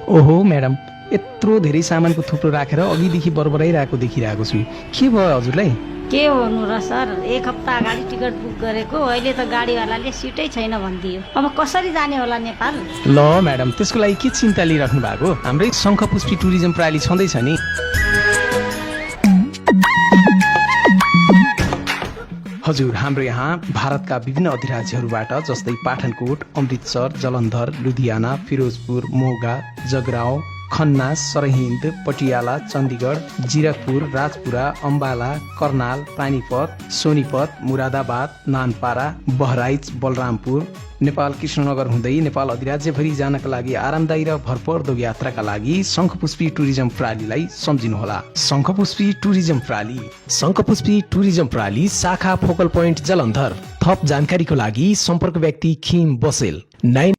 ओहो म्याडम, यत्रो धेरै सामानको थुप्रो राखेर अघिदेखि बरबराइरहेको देखिरहेको छु। के भयो हजुरलाई? के गर्नु र सर, एक हप्ता अगाडि टिकट बुक गरेको, अहिले त गाडीवालाले सिटै छैन भनिदियो। अब कसरी जाने होला नेपाल? ल म्याडम, त्यसको लागि के चिन्ता लिइराख्नु भएको? हाम्रै शङ्खपुष्पी टुरिज्म प्रणाली छँदैछ नि। हजुर, हाम्रो यहाँ भारतका विभिन्न अधिराज्यहरूबाट जस्तै पाटनकोट, अमृतसर, जलन्धर, लुधियाना, फिरोजपुर, मोगा, जगराउँ, खन्ना, सरहिन्द, पटियाला, चण्डीगढ, जिरकपुर, राजपुरा, अम्बाला, कर्नाल, पानीपत, सोनीपत, मुरादाबाद, नानपारा, बहराइच, बलरामपुर, नेपाल कृष्णनगर हुँदै नेपाल अधिराज्यभरि जानका लागि आरामदायी र भरपर्दो यात्राका लागि शङ्खपुष्पी टुरिज्म प्रणालीलाई सम्झिनुहोला। शङ्खपुष्पी टुरिज्म प्रणाली। शङ्खपुष्पी टुरिज्म प्रणाली शाखा फोकल पोइन्ट जलन्धर। थप जानकारीको लागि सम्पर्क व्यक्ति खिम बसेल 9